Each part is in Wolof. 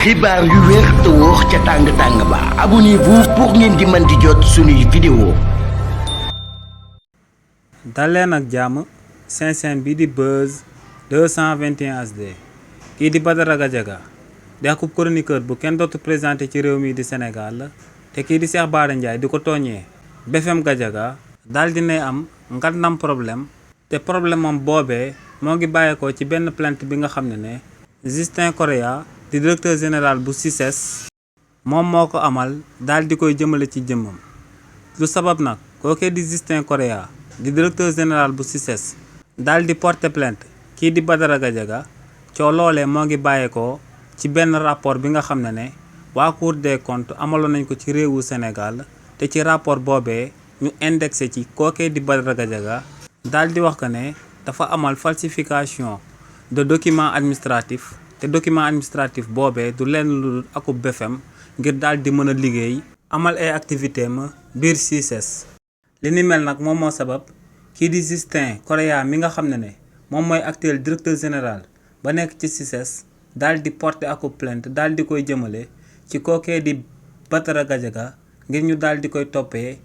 xibaar yu wér te wóor ca tàng-tàng ba abonnez-vous pour ngeen di mën di jot suñuy vidéo. daleen ak jàmm seen bi di Buzz 221 HD kii di Badara Gadiaga di akub chroniqueur bu kenn dootu présenté ci réew mi di Sénégal te kii di Cheikh Bara Ndiaye di ko tooñee BFM Gadiaga daal dinay am ngandam problème te problème moom boobee moo ngi bàyyeekoo ci benn plainte bi nga xam ne Justin Correa di directeur général bu CICES moom moo ko amal daal di koy jëmale ci jëmmam lu sabab nag kookee di Justin Correa di directeur général bu CICES daal di porter plainte kii di Badara Gadiaga coow loolee moo ngi bàyyeekoo ci benn rapport bi nga xam ne waa Cour des comptes amaloon nañ ko ci réewu Sénégal te ci rapport boobee ñu indexé ci kookee di Badara Gadiaga daal di wax que ne dafa amal falsification de document administratif te document administratif boobee du lenn lu dul akub BFM ngir daal di mën a liggéey amal ay activité ma biir CICES li ni mel nag moom moo sabab kii di Justin Correa mi nga xam ne moom mooy actuel directeur général ba nekk ci CICES daal di porter akub plainte daal di koy jëmale ci kookee di Badara Gadiaga ngir ñu daal di koy toppee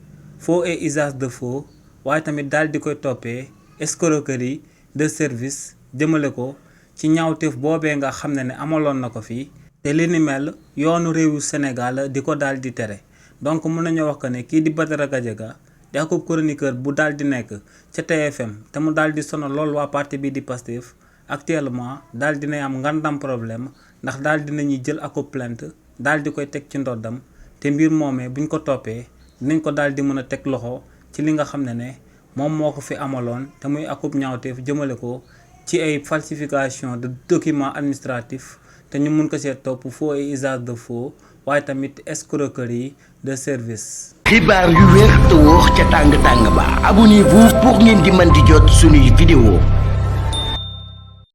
faux et usage de faux waaye tamit daal di koy toppee escroquerie de service jëmale ko ci ñaawteef boobee nga xam ne amaloon na ko fii te li ni mel yoonu réewu Sénégal di ko daal di tere donc mën nañoo wax que ne kii di Badara Gadiaga di akub chroniqueur bu daal di nekk ca TFM te mu daal di sonal lool waa parti bi di Pastef actuellement daal dinay am ngandam problème ndax daal dinañuy jël akub plainte daal di koy teg ci ndoddam te mbir moomee buñ ko toppee dinañ ko daal di mën a teg loxo ci li nga xam ne moom moo ko fi amaloon te muy akub ñaawteef jëmale ko ci ay falsification de documents administratifs te ñu mun ko see topp faux et usage de faux waaye tamit escroquerie de service. xibaar yu wér te wóor ca tàng-tàng ba abonnez-vous pour ngeen di mën di jot suñuy vidéo.